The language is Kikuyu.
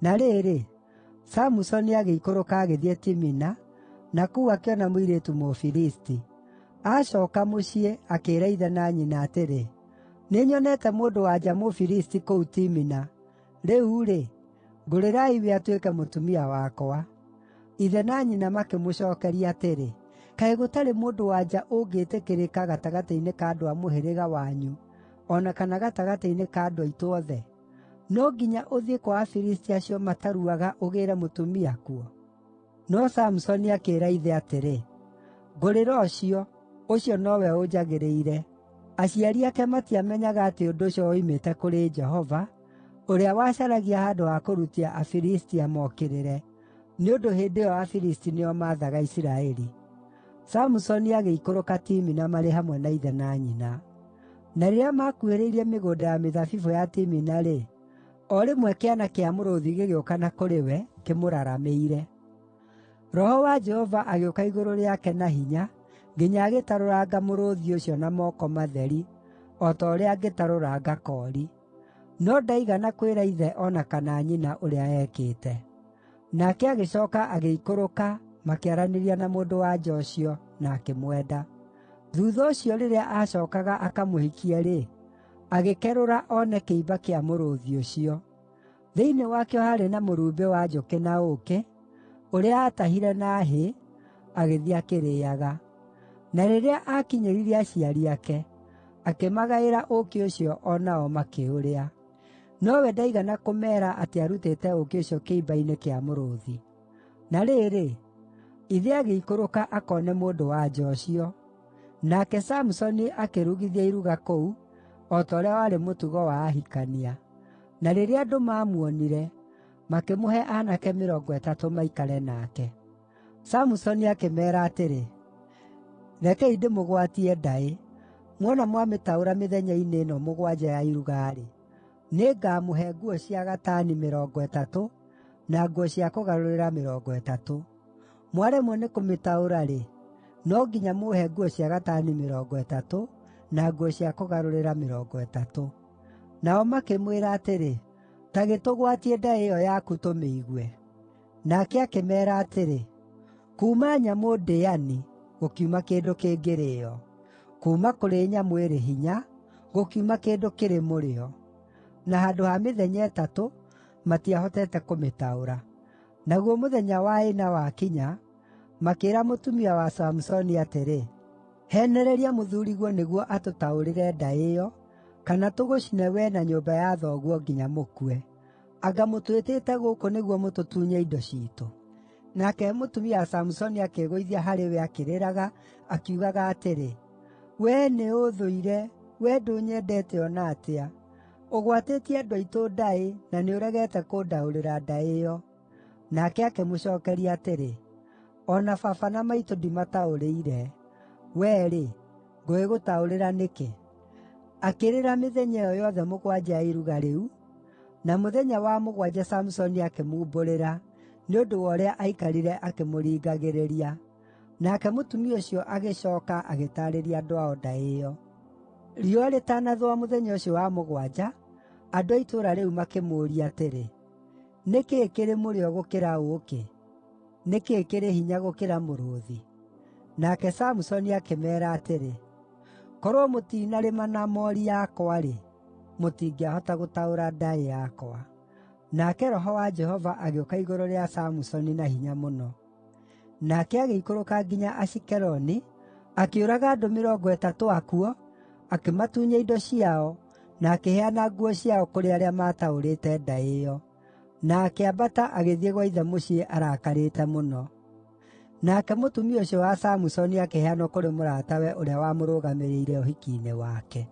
Na rĩrĩ, Samusoni agĩikũrũka agĩthiĩ Timina, na kũu akĩona mũirĩtu Mũfilisti. Acooka mũciĩ, akĩĩra ithe na nyina atĩrĩ, “Nĩnyonete mũndũ-wa-nja Mũfilisti kũu Timina; rĩu-rĩ, ngũrĩrai we atuĩke mũtumia wakwa.” Ithe na nyina makĩmũcookeria atĩrĩ, “Kaĩ gũtarĩ mũndũ-wa-nja ũngĩĩtĩkĩrĩka gatagatĩ-inĩ ka andũ a mũhĩrĩga wanyu o na kana gatagatĩ-inĩ ka andũ aitũ othe? No nginya ũthiĩ kwa Afilisti acio mataruaga ũgĩĩre mũtumia kuo?” No Samusoni akĩĩra ithe atĩrĩ, “Ngũrĩra ũcio; ũcio nowe ũnjagĩrĩire.” Aciari ake matiamenyaga atĩ ũndũ ũcio woimĩte kũrĩ Jehova, ũrĩa wacaragia handũ ha kũrutia Afilisti amokĩrĩre, nĩ ũndũ hĩndĩ ĩyo Afilisti nĩo maathaga Isiraeli. Samusoni agĩikũrũka Timina marĩ hamwe na ithe na nyina. Na rĩrĩa maakuhĩrĩirie mĩgũnda ya mĩthabibũ ya Timina-rĩ, o rĩmwe kĩana kĩa mũrũũthi gĩgĩũka na kũrĩ we, kĩmũraramĩire. Roho wa Jehova agĩũka igũrũ rĩake na hinya nginya agĩtarũranga mũrũũthi ũcio na moko matheri o ta ũrĩa angĩtarũranga koori. No ndaigana kwĩra ithe o na kana nyina ũrĩa ekĩte. Nake agĩcooka agĩikũrũka makĩaranĩria na mũndũ-wa-nja ũcio, na akĩmwenda. Thuutha ũcio rĩrĩa aacookaga akamũhikie-rĩ, agĩkerũra one kĩimba kĩa mũrũũthi ũcio. Thĩinĩ wakĩo haarĩ na mũrumbĩ wa njũkĩ na ũũkĩ, ũrĩa aatahire na hĩ, agĩthiĩ akĩrĩĩaga. Na rĩrĩa aakinyĩrire aciari ake, akĩmagaĩra ũũkĩ ũcio o nao makĩũrĩa. Nowe ndaigana kũmeera atĩ aarutĩte ũũkĩ ũcio kĩimba-inĩ kĩa mũrũũthi. Na rĩrĩ, ithe agĩikũrũka akoone mũndũ-wa-nja ũcio. Nake Samusoni akĩrugithia iruga kũu, o ta ũrĩa warĩ mũtugo wa ahikania. Na rĩrĩa andũ maamuonire, makĩmũhe aanake 30 maikare nake. Samusoni akĩmeera atĩrĩ, “Rekei ndĩmũgwatie ndaĩ. Muona mwamĩtaũra mĩthenya-inĩ ĩno mũgwanja ya iruga-rĩ, nĩngamũhe nguo cia gatani 30 na nguo cia kũgarũrĩra 30. Mwaremwo nĩ kũmĩtaũra-rĩ, no nginya mũũhe nguo cia gatani 30 na nguo cia kũgarũrĩra 30.” Nao makĩmwĩra atĩrĩ, “Ta gĩtũgwatie ndaĩ ĩyo yaku tũmĩigue.” Nake akĩmeera atĩrĩ, “Kuuma nyamũ ndĩani gũkiuma kĩndũ kĩngĩrĩĩo, kuuma kũrĩ nyamũ ĩrĩ hinya gũkiuma kĩndũ kĩrĩ mũrĩo.” Na handũ ha mĩthenya ĩtatũ matiahotete kũmĩtaũra. Naguo mũthenya wa ĩna wakinya, makĩĩra mũtumia wa Samusoni atĩrĩ, “Heenereria mũthuuriguo nĩguo atũtaũrĩre ndaĩ ĩyo, kana tũgũcine wee na nyũmba ya thoguo nginya mũkue. Anga mũtwĩtĩte gũkũ nĩguo mũtũtunye indo ciitũ?” Nake mũtumia wa Samusoni akĩĩgũithia harĩ we akĩrĩraga, akiugaga atĩrĩ, “Wee nĩũũthũire! Wee ndũnyendete o na atĩa. Ũgwatĩtie andũ aitũ ndaĩ, na nĩũregete kũndaũrĩra ndaĩ ĩyo.” Nake akĩmũcookeria atĩrĩ, “O na baba na maitũ ndimataũrĩire. Wee-rĩ, ngũgĩgũtaũrĩra nĩkĩ?” Akĩrĩra mĩthenya ĩyo yothe mũgwanja ya iruga rĩu, na mũthenya wa mũgwanja Samusoni akĩmumbũrĩra nĩ ũndũ wa ũrĩa aikarire akĩmũringagĩrĩria. Nake mũtumia ũcio agĩcooka agĩtaarĩria andũ ao ndaĩ ĩyo. Riũa rĩtanathũa mũthenya ũcio wa mũgwanja, andũ a itũũra rĩu makĩmũũria atĩrĩ, “Nĩ kĩĩ kĩrĩ mũrĩo gũkĩra ũũkĩ? Nĩ kĩĩ kĩrĩ hinya gũkĩra mũrũũthi?” Nake Samusoni akĩmeera atĩrĩ, “Korwo mũtinarĩma na moori yakwa-rĩ, mũtingĩahota gũtaũra ndaĩ yakwa.” Nake Roho wa Jehova agĩũka igũrũ rĩa Samusoni na hinya mũno. Nake agĩikũrũka nginya Ashikeloni, akĩũraga andũ 30 akuo, akĩmatunya indo ciao, na akĩheana nguo ciao kũrĩ arĩa maataũrĩte ndaĩ ĩyo. Na akĩambata agĩthiĩ gwa ithe mũciĩ arakarĩte mũno. Nake mũtumia ũcio wa Samusoni akĩheanwo kũrĩ mũratawe ũrĩa wamũrũgamĩrĩire ũhiki-inĩ wake.